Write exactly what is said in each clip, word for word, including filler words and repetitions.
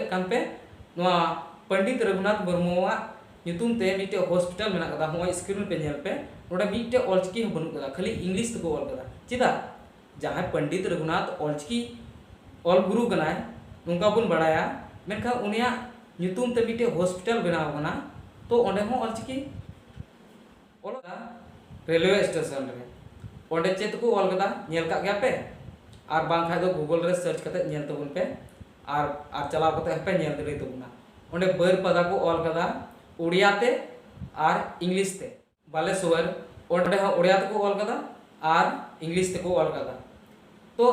ᱠᱟᱱ ᱯᱮ, ᱱᱚᱣᱟ ᱯᱚᱱᱰᱤᱛ ᱨᱚᱜᱷᱩᱱᱟᱛᱷ ᱢᱩᱨᱢᱩᱣᱟᱜ ᱧᱩᱛᱩᱢ ᱛᱮ ᱢᱤᱫᱴᱮᱡ ᱦᱚᱥᱯᱤᱴᱟᱞ ᱢᱮᱱᱟᱜ ᱠᱟᱫᱟ, ᱦᱚᱸᱜᱼᱚᱭ ᱥᱠᱨᱤᱱ ᱯᱮ ᱧᱮᱞ ᱯᱮ, ᱱᱚᱰᱮ ᱢᱤᱫᱴᱮᱡ ᱚᱞᱪᱤᱠᱤ ᱦᱚᱸ ᱵᱟᱹᱱᱩᱜ ᱠᱟᱫᱟ, ᱠᱷᱟᱹᱞᱤ ᱤᱝᱞᱤᱥ ᱛᱮᱠᱚ ᱚᱞ ᱠᱟᱫᱟ᱾ ᱪᱮᱫᱟᱜ? ᱡᱟᱦᱟᱸᱭ ᱯᱚᱱᱰᱤᱛ ᱨᱚᱜᱷᱩᱱᱟᱛᱷ ᱚᱞᱪᱤᱠᱤ ᱚᱞ ᱜᱩᱨᱩ ᱠᱟᱱᱟᱭ, ᱱᱚᱝᱠᱟ ᱵᱚᱱ ᱵᱟᱲᱟᱭᱟ, ᱢᱮᱱᱠᱷᱟᱱ ᱩᱱᱤᱭᱟᱜ ᱧᱩᱛᱩᱢ ᱛᱮ ᱢᱤᱫᱴᱮᱡ ᱦᱚᱥᱯᱤᱴᱟᱞ ᱵᱮᱱᱟᱣ ᱠᱟᱱᱟ, ᱛᱚ ᱚᱸᱰᱮ ᱦᱚᱸ ᱚᱞᱪᱤᱠᱤ ᱚᱞ ᱠᱟᱫᱟ ᱨᱮᱞᱣᱮ ᱥᱴᱮᱥᱚᱱ ᱨᱮ᱾ ᱚᱸᱰᱮ ᱪᱮᱫ ᱠᱚ ᱚᱞ ᱠᱟᱫᱟ, ᱧᱮᱞ ᱠᱟᱜ ᱜᱮᱭᱟ ᱯᱮ? ᱟᱨ ᱵᱟᱝᱠᱷᱟᱡ ᱫᱚ ᱜᱩᱜᱚᱞ ᱨᱮ ᱥᱟᱨᱪ ᱠᱟᱛᱮ ᱧᱮᱞ ᱛᱟᱵᱚᱱ ᱯᱮ, ᱟᱨ ᱟᱨ ᱪᱟᱞᱟᱣ ᱠᱟᱛᱮ ᱦᱚᱸᱯᱮ ᱧᱮᱞ ᱫᱟᱲᱮ ᱛᱟᱵᱚᱱᱟ᱾ ᱚᱸᱰᱮ ᱵᱟᱹᱨᱯᱟᱫᱟ ᱠᱚ ᱚᱞ ᱠᱟᱫᱟ ᱩᱲᱤᱭᱟ ᱛᱮ ᱟᱨ ᱤᱝᱞᱤᱥ ᱛᱮ᱾ ᱵᱟᱞᱮᱥᱣᱚᱨ, ᱚᱸᱰᱮ ᱦᱚᱸ ᱩᱲᱤᱭᱟ ᱛᱮᱠᱚ ᱚᱞ ᱠᱟᱫᱟ ᱟᱨ ᱤᱝᱞᱤᱥ ᱛᱮᱠᱚ ᱚᱞ ᱠᱟᱫᱟ᱾ ᱛᱚ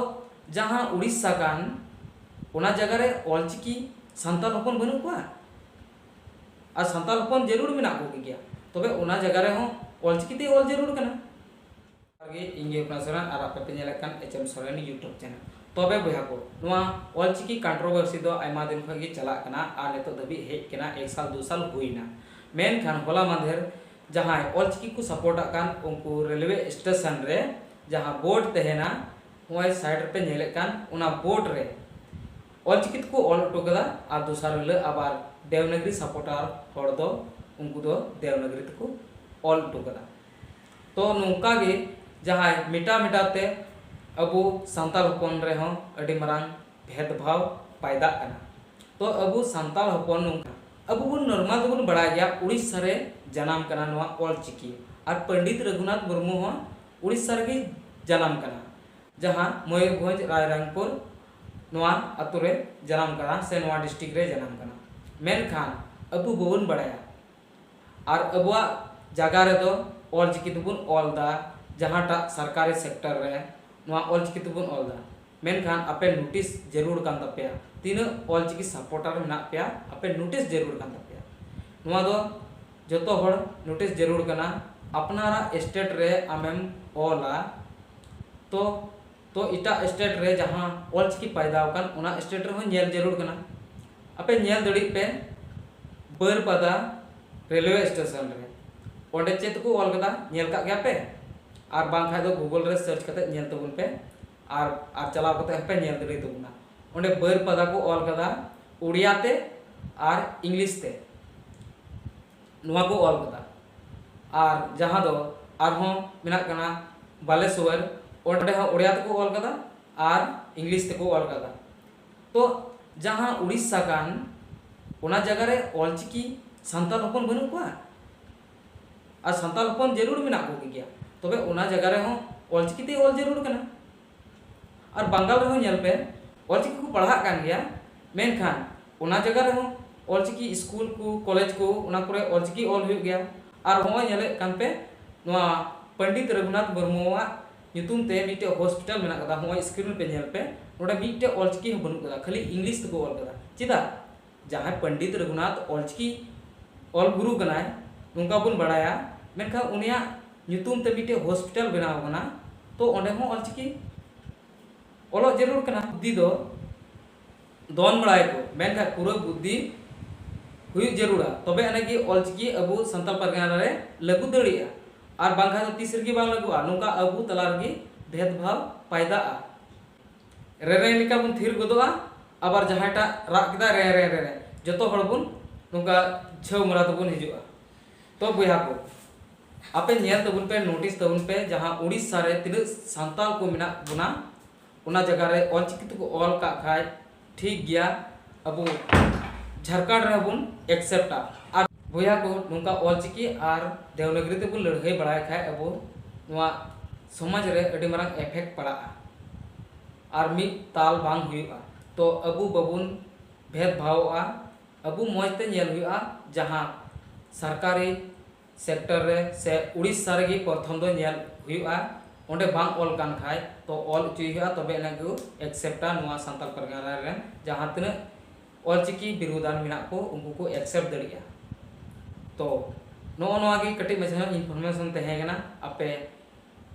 ᱡᱟᱦᱟᱸ ᱩᱲᱤᱥᱥᱟ ᱠᱟᱱ, ᱚᱱᱟ ᱡᱟᱭᱜᱟ ᱨᱮ ᱚᱞᱪᱤᱠᱤ ᱥᱟᱱᱛᱟᱲ ᱦᱚᱯᱚᱱ ᱵᱟᱹᱱᱩᱜ ᱠᱚᱣᱟ? ᱟᱨ ᱥᱟᱱᱛᱟᱲ ᱦᱚᱯᱚᱱ ᱡᱟᱹᱨᱩᱲ ᱢᱮᱱᱟᱜ ᱠᱚᱜᱮ ᱜᱮᱭᱟ, ᱛᱚᱵᱮ ᱚᱱᱟ ᱡᱟᱭᱜᱟ ᱨᱮᱦᱚᱸ ᱚᱞᱪᱤᱠᱤ ᱛᱮ ᱚᱞ ᱡᱟᱹᱨᱩᱲ ᱠᱟᱱᱟ᱾ ᱚᱱᱠᱟᱜᱮ ᱤᱧ ᱜᱮ ᱦᱩᱭᱩᱜ ᱠᱟᱱᱟ ᱥᱚᱨᱮᱱ ᱟᱨ ᱟᱯᱮ ᱯᱮ ᱧᱮᱞᱮᱫ ᱠᱟᱱ H M Soren YouTube channel. ᱛᱚᱵᱮ ᱵᱚᱭᱦᱟ ᱠᱚ, ᱱᱚᱣᱟ ᱚᱞᱪᱤᱠᱤ ᱠᱚᱱᱴᱨᱳᱵᱷᱟᱨᱥᱤ ᱫᱚ ᱟᱭᱢᱟ ᱫᱤᱱ ᱠᱷᱚᱱ ᱜᱮ ᱪᱟᱞᱟᱜ ᱠᱟᱱᱟ ᱟᱨ ᱱᱤᱛᱚᱜ ᱫᱷᱟᱹᱵᱤᱡ ᱦᱮᱡ ᱠᱟᱱᱟ, ᱮᱠ ᱥᱟᱞ ᱫᱩ ᱥᱟᱞ ᱦᱩᱭᱱᱟ᱾ ᱢᱮᱱᱠᱷᱟᱱ ᱦᱚᱞᱟ ᱢᱟᱫᱷᱮᱨ ᱡᱟᱦᱟᱸᱭ ᱚᱞᱪᱤᱠᱤ ᱠᱚ ᱥᱟᱯᱳᱨᱴᱟᱜ ᱠᱟᱱ, ᱩᱱᱠᱩ ᱨᱮᱞᱣᱮ ᱥᱴᱮᱥᱚᱱ ᱨᱮ ᱡᱟᱦᱟᱸ ᱵᱳᱨᱰ ᱛᱟᱦᱮᱱᱟ, ᱱᱚᱜᱼᱚᱭ ᱥᱟᱭᱤᱰ ᱨᱮᱯᱮ ᱧᱮᱞᱮᱫ ᱠᱟᱱ, ᱚᱱᱟ ᱵᱳᱨᱰ ᱨᱮ ᱚᱞᱪᱤᱠᱤ ᱛᱮᱠᱚ ᱚᱞ ᱦᱚᱴᱚ ᱠᱟᱫᱟ ᱟᱨ ᱫᱚᱥᱟᱨ ᱦᱤᱞᱳᱜ ᱟᱵᱟᱨ ᱫᱮᱣᱱᱟᱜᱽᱨᱤ ᱥᱟᱯᱳᱨᱴᱟᱨ ᱦᱚᱲ ᱫᱚ ᱩᱱᱠᱩ ᱫᱚ ᱫᱮᱣᱱᱟᱜᱽᱨᱤ ᱛᱮᱠᱚ ᱚᱞ ᱦᱚᱴᱚ ᱠᱟᱫᱟ᱾ ᱛᱚ ᱱᱚᱝᱠᱟ ᱜᱮ ᱡᱟᱦᱟᱸᱭ ᱢᱮᱴᱟ ᱢᱮᱴᱟ ᱛᱮ ᱟᱵᱚ ᱥᱟᱱᱛᱟᱲ ᱦᱚᱯᱚᱱ ᱨᱮᱦᱚᱸ ᱟᱹᱰᱤ ᱢᱟᱨᱟᱝ ᱵᱷᱮᱫᱽᱵᱷᱟᱣ ᱯᱟᱭᱫᱟᱜ ᱠᱟᱱᱟ᱾ ᱛᱚ ᱟᱵᱚ ᱥᱟᱱᱛᱟᱲ ᱦᱚᱯᱚᱱ ᱱᱚᱝᱠᱟ, ᱟᱵᱚ ᱵᱚᱱ ᱱᱚᱨᱢᱟᱞ ᱫᱚᱵᱚᱱ ᱵᱟᱲᱟᱭ ᱜᱮᱭᱟ ᱩᱲᱤᱥᱥᱟ ᱨᱮ ᱡᱟᱱᱟᱢ ᱠᱟᱱᱟ ᱱᱚᱣᱟ ᱚᱞᱪᱤᱠᱤ, ᱟᱨ ᱯᱚᱱᱰᱤᱛ ᱨᱚᱜᱷᱩᱱᱟᱛᱷ ᱢᱩᱨᱢᱩ ᱦᱚᱸ ᱩᱲᱤᱥᱥᱟ ᱨᱮᱜᱮ ᱡᱟᱱᱟᱢ ᱠᱟᱱᱟ᱾ ᱡᱟᱦᱟᱸ ᱢᱚᱭᱩᱨᱵᱷᱚᱸᱡᱽ ᱨᱟᱭᱨᱚᱝᱯᱩᱨ ᱱᱚᱣᱟ ᱟᱛᱳ ᱨᱮ ᱡᱟᱱᱟᱢ ᱠᱟᱱᱟ ᱥᱮ ᱱᱚᱣᱟ ᱰᱤᱥᱴᱨᱤᱠᱴ ᱨᱮ ᱡᱟᱱᱟᱢ ᱠᱟᱱᱟ, ᱢᱮᱱᱠᱷᱟᱱ ᱟᱵᱚ ᱵᱟᱵᱚᱱ ᱵᱟᱲᱟᱭᱟ᱾ ᱟᱨ ᱟᱵᱚᱣᱟᱜ ᱡᱟᱭᱜᱟ ᱨᱮᱫᱚ ᱚᱞᱪᱤᱠᱤ ᱛᱮᱵᱚᱱ ᱚᱞ ᱮᱫᱟ, ᱡᱟᱦᱟᱸᱴᱟᱜ ᱥᱚᱨᱠᱟᱨᱤ ᱥᱮᱠᱴᱚᱨ ᱨᱮ ᱱᱚᱣᱟ ᱚᱞᱪᱤᱠᱤ ᱛᱮᱵᱚᱱ ᱚᱞ ᱮᱫᱟ, ᱢᱮᱱᱠᱷᱟᱱ ᱟᱯᱮ ᱱᱳᱴᱤᱥ ᱡᱟᱹᱨᱩᱲ ᱠᱟᱱ ᱛᱟᱯᱮᱭᱟ᱾ ᱛᱤᱱᱟᱹᱜ ᱚᱞᱪᱤᱠᱤ ᱥᱟᱯᱳᱨᱴᱟᱨ ᱢᱮᱱᱟᱜ ᱯᱮᱭᱟ, ᱟᱯᱮ ᱱᱳᱴᱤᱥ ᱡᱟᱹᱨᱩᱲ ᱠᱟᱱ ᱛᱟᱯᱮᱭᱟ᱾ ᱱᱚᱣᱟ ᱫᱚ ᱡᱚᱛᱚ ᱦᱚᱲ ᱱᱳᱴᱤᱥ ᱡᱟᱹᱨᱩᱲ ᱠᱟᱱᱟ᱾ ᱟᱯᱱᱟᱨᱟᱜ ᱥᱴᱮᱴ ᱨᱮ ᱟᱢᱮᱢ ᱚᱞᱟ, ᱛᱚ ᱛᱚ ᱮᱴᱟᱜ ᱥᱴᱮᱴ ᱨᱮ ᱡᱟᱦᱟᱸ ᱚᱞᱪᱤᱠᱤ ᱯᱟᱭᱫᱟ ᱟᱠᱟᱱ, ᱚᱱᱟ ᱥᱴᱮᱴ ᱨᱮᱦᱚᱸ ᱧᱮᱞ ᱡᱟᱹᱨᱩᱲ ᱠᱟᱱᱟ᱾ ᱟᱯᱮ ᱧᱮᱞ ᱫᱟᱲᱮᱭᱟᱜ ᱯᱮ ᱵᱟᱹᱨᱯᱟᱫᱟ ᱨᱮᱞᱣᱮ ᱥᱴᱮᱥᱚᱱ ᱨᱮ, ᱚᱸᱰᱮ ᱪᱮᱫ ᱠᱚ ᱚᱞ ᱠᱟᱫᱟ, ᱧᱮᱞ ᱠᱟᱜ ᱜᱮᱭᱟ ᱯᱮ? ᱟᱨ ᱵᱟᱝᱠᱷᱟᱡ ᱫᱚ ᱜᱩᱜᱚᱞ ᱨᱮ ᱥᱟᱨᱪ ᱠᱟᱛᱮ ᱧᱮᱞ ᱛᱟᱵᱚᱱ ᱯᱮ, ᱟᱨ ᱟᱨ ᱪᱟᱞᱟᱣ ᱠᱟᱛᱮ ᱦᱚᱸᱯᱮ ᱧᱮᱞ ᱫᱟᱲᱮ ᱛᱟᱵᱚᱱᱟ᱾ ᱚᱸᱰᱮ ᱵᱟᱹᱨᱯᱟᱫᱟ ᱠᱚ ᱚᱞ ᱠᱟᱫᱟ ᱳᱲᱤᱭᱟ ᱛᱮ ᱟᱨ ᱤᱝᱞᱤᱥ ᱛᱮ ᱱᱚᱣᱟ ᱠᱚ ᱚᱞ ᱠᱟᱫᱟ᱾ ᱟᱨ ᱡᱟᱦᱟᱸ ᱫᱚ ᱟᱨᱦᱚᱸ ᱢᱮᱱᱟᱜ ᱠᱟᱱᱟ ᱵᱟᱞᱮᱥᱣᱚᱨ, ᱚᱸᱰᱮ ᱦᱚᱸ ᱳᱲᱤᱭᱟ ᱛᱮᱠᱚ ᱚᱞ ᱠᱟᱫᱟ ᱟᱨ ᱤᱝᱞᱤᱥ ᱛᱮᱠᱚ ᱚᱞ ᱠᱟᱫᱟ᱾ ᱛᱚ ᱡᱟᱦᱟᱸ ᱩᱲᱤᱥᱥᱟ ᱠᱟᱱ, ᱚᱱᱟ ᱡᱟᱭᱜᱟ ᱨᱮ ᱚᱞᱪᱤᱠᱤ ᱥᱟᱱᱛᱟᱲ ᱦᱚᱯᱚᱱ ᱵᱟᱹᱱᱩᱜ ᱠᱚᱣᱟ? ᱟᱨ ᱥᱟᱱᱛᱟᱲ ᱦᱚᱯᱚᱱ ᱡᱟᱹᱨᱩᱲ ᱢᱮᱱᱟᱜ ᱠᱚᱜᱮ ᱜᱮᱭᱟ, ᱛᱚᱵᱮ ᱚᱱᱟ ᱡᱟᱭᱜᱟ ᱨᱮᱦᱚᱸ ᱚᱞᱪᱤᱠᱤ ᱛᱮ ᱚᱞ ᱡᱟᱹᱨᱩᱲ ᱠᱟᱱᱟ᱾ ᱟᱨ ᱵᱟᱝᱜᱟᱞ ᱨᱮᱦᱚᱸ ᱧᱮᱞ ᱯᱮ, ᱚᱞᱪᱤᱠᱤ ᱠᱚ ᱯᱟᱲᱦᱟᱜ ᱠᱟᱱ ᱜᱮᱭᱟ, ᱢᱮᱱᱠᱷᱟᱱ ᱚᱱᱟ ᱡᱟᱭᱜᱟ ᱨᱮᱦᱚᱸ ᱚᱞᱪᱤᱠᱤ ᱥᱠᱩᱞ ᱠᱚ, ᱠᱚᱞᱮᱡᱽ ᱠᱚ, ᱚᱱᱟ ᱠᱚᱨᱮ ᱚᱞᱪᱤᱠᱤ ᱚᱞ ᱦᱩᱭᱩᱜ ᱜᱮᱭᱟ᱾ ᱟᱨ ᱦᱚᱸᱜᱼᱚᱭ ᱧᱮᱞᱮᱫ ᱠᱟᱱ ᱯᱮ, ᱱᱚᱣᱟ ᱯᱚᱱᱰᱤᱛ ᱨᱚᱜᱷᱩᱱᱟᱛᱷ ᱢᱩᱨᱢᱩᱣᱟᱜ ᱧᱩᱛᱩᱢ ᱛᱮ ᱢᱤᱫᱴᱮᱡ ᱦᱚᱥᱯᱤᱴᱟᱞ ᱢᱮᱱᱟᱜ ᱠᱟᱫᱟ᱾ ᱦᱚᱸᱜᱼᱚᱭ ᱥᱠᱨᱤᱱ ᱨᱮᱯᱮ ᱧᱮᱞ ᱯᱮ, ᱱᱚᱰᱮ ᱢᱤᱫᱴᱮᱡ ᱚᱞᱪᱤᱠᱤ ᱦᱚᱸ ᱵᱟᱹᱱᱩᱜ ᱠᱟᱫᱟ, ᱠᱷᱟᱹᱞᱤ ᱤᱝᱞᱤᱥ ᱛᱮᱠᱚ ᱚᱞ ᱠᱟᱫᱟ᱾ ᱪᱮᱫᱟᱜ? ᱡᱟᱦᱟᱸᱭ ᱯᱚᱱᱰᱤᱛ ᱨᱚᱜᱷᱩᱱᱟᱛᱷ ᱚᱞᱪᱤᱠᱤ ᱚᱞ ᱜᱩᱨᱩ ᱠᱟᱱᱟᱭ, ᱱᱚᱝᱠᱟ ᱵᱚᱱ ᱵᱟᱲᱟᱭᱟ, ᱢᱮᱱᱠᱷᱟᱱ ᱩᱱᱤᱭᱟᱜ ᱧᱩᱛᱩᱢ ᱛᱮ ᱢᱤᱫᱴᱮᱡ ᱦᱚᱥᱯᱤᱴᱟᱞ ᱵᱮᱱᱟᱣ ᱠᱟᱱᱟ, ᱛᱚ ᱚᱸᱰᱮ ᱦᱚᱸ ᱚᱞᱪᱤᱠᱤ ᱚᱞᱚᱜ ᱡᱟᱹᱨᱩᱲ ᱠᱟᱱᱟ᱾ ᱵᱩᱫᱽᱫᱷᱤ ᱫᱚ ᱫᱚᱱ ᱵᱟᱲᱟᱭᱟᱠᱚ, ᱢᱮᱱᱠᱷᱟᱱ ᱯᱩᱨᱟᱹ ᱵᱩᱫᱽᱫᱷᱤ ᱦᱩᱭᱩᱜ ᱡᱟᱹᱨᱩᱲᱟ, ᱛᱚᱵᱮ ᱟᱹᱱᱤᱡ ᱜᱮ ᱚᱞᱪᱤᱠᱤ ᱟᱵᱚ ᱥᱟᱱᱛᱟᱲ ᱯᱟᱨᱜᱟᱱᱟ ᱨᱮ ᱞᱟᱹᱜᱩ ᱫᱟᱲᱮᱭᱟᱜᱼᱟ, ᱟᱨ ᱵᱟᱝᱠᱷᱟᱱ ᱫᱚ ᱛᱤᱥ ᱨᱮᱜᱮ ᱵᱟᱝ ᱞᱟᱹᱜᱩᱜᱼᱟ᱾ ᱱᱚᱝᱠᱟ ᱟᱵᱚ ᱛᱟᱞᱟ ᱨᱮᱜᱮ ᱵᱷᱮᱫᱽᱵᱷᱟᱣ ᱯᱟᱭᱫᱟᱜᱼᱟ᱾ ᱨᱮᱨᱮ ᱞᱮᱠᱟ ᱵᱚᱱ ᱛᱷᱤᱨ ᱜᱚᱫᱚᱜᱼᱟ, ᱟᱵᱟᱨ ᱡᱟᱦᱟᱸᱭᱴᱟᱜ ᱨᱟᱜ ᱠᱮᱫᱟ, ᱨᱮ ᱨᱮ ᱨᱮ ᱨᱮ, ᱡᱚᱛᱚ ᱦᱚᱲ ᱵᱚᱱ ᱱᱚᱝᱠᱟ ᱡᱷᱟᱹᱣ ᱢᱟᱨᱟ ᱛᱮᱵᱚᱱ ᱦᱤᱡᱩᱜᱼᱟ᱾ ᱛᱚ ᱵᱚᱭᱦᱟ ᱠᱚ, ᱟᱯᱮ ᱧᱮᱞ ᱛᱟᱵᱚᱱ ᱯᱮ, ᱱᱳᱴᱤᱥ ᱛᱟᱵᱚᱱ ᱯᱮ, ᱡᱟᱦᱟᱸ ᱩᱲᱤᱥᱥᱟ ᱨᱮ ᱛᱤᱱᱟᱹᱜ ᱥᱟᱱᱛᱟᱲ ᱠᱚ ᱢᱮᱱᱟᱜ ᱵᱚᱱᱟ, ᱚᱱᱟ ᱡᱟᱭᱜᱟ ᱨᱮ ᱚᱞᱪᱤᱠᱤ ᱛᱮᱠᱚ ᱚᱞ ᱠᱟᱜ ᱠᱷᱟᱡ ᱴᱷᱤᱠ ᱜᱮᱭᱟ, ᱟᱵᱚ ᱡᱷᱟᱲᱠᱷᱚᱸᱰ ᱨᱮᱦᱚᱸ ᱵᱚᱱ ᱮᱠᱥᱮᱯᱴᱟ᱾ ᱟᱨ ᱵᱚᱭᱦᱟ ᱠᱚ, ᱱᱚᱝᱠᱟ ᱚᱞᱪᱤᱠᱤ ᱟᱨ ᱫᱮᱣᱱᱟᱜᱽᱨᱤ ᱛᱮᱵᱚᱱ ᱞᱟᱹᱲᱦᱟᱹᱭ ᱵᱟᱲᱟᱭ ᱠᱷᱟᱡ ᱟᱵᱚ ᱱᱚᱣᱟ ᱥᱚᱢᱟᱡᱽ ᱨᱮ ᱟᱹᱰᱤ ᱢᱟᱨᱟᱝ ᱮᱯᱷᱮᱠᱴ ᱯᱟᱲᱟᱜᱼᱟ ᱟᱨ ᱢᱤᱫ ᱛᱟᱞ ᱵᱟᱝ ᱦᱩᱭᱩᱜᱼᱟ᱾ ᱛᱚ ᱟᱵᱚ ᱵᱟᱵᱚᱱ ᱵᱷᱮᱫᱽ ᱵᱷᱟᱣᱚᱜᱼᱟ, ᱟᱵᱚ ᱢᱚᱡᱽ ᱛᱮ ᱧᱮᱞ ᱦᱩᱭᱩᱜᱼᱟ᱾ ᱡᱟᱦᱟᱸ ᱥᱚᱨᱠᱟᱨᱤ ᱥᱮᱠᱴᱚᱨ ᱨᱮ ᱥᱮ ᱩᱲᱤᱥᱥᱟ ᱨᱮᱜᱮ ᱯᱨᱚᱛᱷᱚᱢ ᱫᱚ ᱧᱮᱞ ᱦᱩᱭᱩᱜᱼᱟ, ᱚᱸᱰᱮ ᱵᱟᱝ ᱚᱞ ᱠᱟᱱ ᱠᱷᱟᱡ ᱛᱚ ᱚᱞ ᱦᱚᱪᱚᱭ ᱦᱩᱭᱩᱜᱼᱟ, ᱛᱚᱵᱮ ᱟᱹᱱᱤᱡ ᱜᱮ ᱮᱠᱥᱮᱯᱴᱟ ᱱᱚᱣᱟ ᱥᱟᱱᱛᱟᱲ ᱯᱟᱨᱜᱟᱱᱟ ᱨᱮᱱ ᱡᱟᱦᱟᱸ ᱛᱤᱱᱟᱹᱜ ᱚᱞᱪᱤᱠᱤ ᱵᱤᱨᱩᱫᱷᱟᱱ ᱢᱮᱱᱟᱜ ᱠᱚ, ᱩᱱᱠᱩ ᱠᱚ ᱮᱠᱥᱮᱯᱴ ᱫᱟᱲᱮᱭᱟᱜᱼᱟ᱾ ᱛᱚ ᱱᱚᱜᱼᱚ ᱱᱚᱣᱟ ᱜᱮ ᱠᱟᱹᱴᱤᱡ ᱢᱟᱪᱷᱟ ᱧᱚᱜ ᱤᱱᱯᱷᱚᱨᱢᱮᱥᱚᱱ ᱛᱟᱦᱮᱸ ᱠᱟᱱᱟ᱾ ᱟᱯᱮ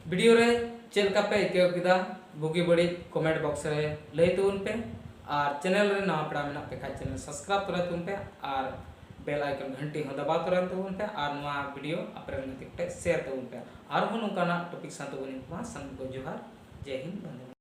ᱵᱷᱤᱰᱤᱭᱳ ᱨᱮ ᱪᱮᱫ ᱞᱮᱠᱟ ᱯᱮ ᱟᱹᱭᱠᱟᱹᱣ ᱠᱮᱫᱟ, ᱵᱩᱜᱤ ᱵᱟᱹᱲᱤᱡ ᱠᱚᱢᱮᱱᱴ ᱵᱚᱠᱥ ᱨᱮ ᱞᱟᱹᱭ ᱛᱟᱵᱚᱱ ᱯᱮ᱾ ᱟᱨ ᱪᱮᱱᱮᱞ ᱨᱮ ᱱᱟᱣᱟ ᱯᱮᱲᱟ ᱢᱮᱱᱟᱜ ᱯᱮ ᱠᱷᱟᱡ ᱪᱮᱱᱮᱞ ᱥᱟᱵᱥᱠᱨᱟᱭᱤᱵ ᱛᱚᱨᱟᱭ ᱛᱟᱵᱚᱱ ᱯᱮ ᱟᱨ ᱵᱮᱞ ᱟᱭᱠᱚᱱ ᱜᱷᱟᱱᱴᱤ ᱦᱚᱸ ᱫᱟᱵᱟᱣ ᱛᱚᱨᱟᱭ ᱛᱟᱵᱚᱱ ᱯᱮ᱾ ᱟᱨ ᱱᱚᱣᱟ ᱵᱷᱤᱰᱤᱭᱳ ᱟᱯᱮ ᱨᱮᱱ ᱜᱟᱛᱮ ᱠᱚ ᱴᱷᱮᱱ ᱥᱮᱭᱟᱨ ᱛᱟᱵᱚᱱ ᱯᱮ᱾ ᱟᱨᱦᱚᱸ ᱱᱚᱝᱠᱟᱱᱟᱜ ᱴᱚᱯᱤᱠ ᱥᱟᱶ ᱛᱮᱵᱚᱱ ᱧᱟᱯᱟᱢᱟ᱾ ᱥᱟᱱᱟᱢ ᱠᱚ ᱡᱚᱦᱟᱨ, ᱡᱟᱭ ᱦᱤᱱᱫ, ᱵᱚᱱᱫᱮ ᱢᱟᱛᱚᱨᱚᱢ᱾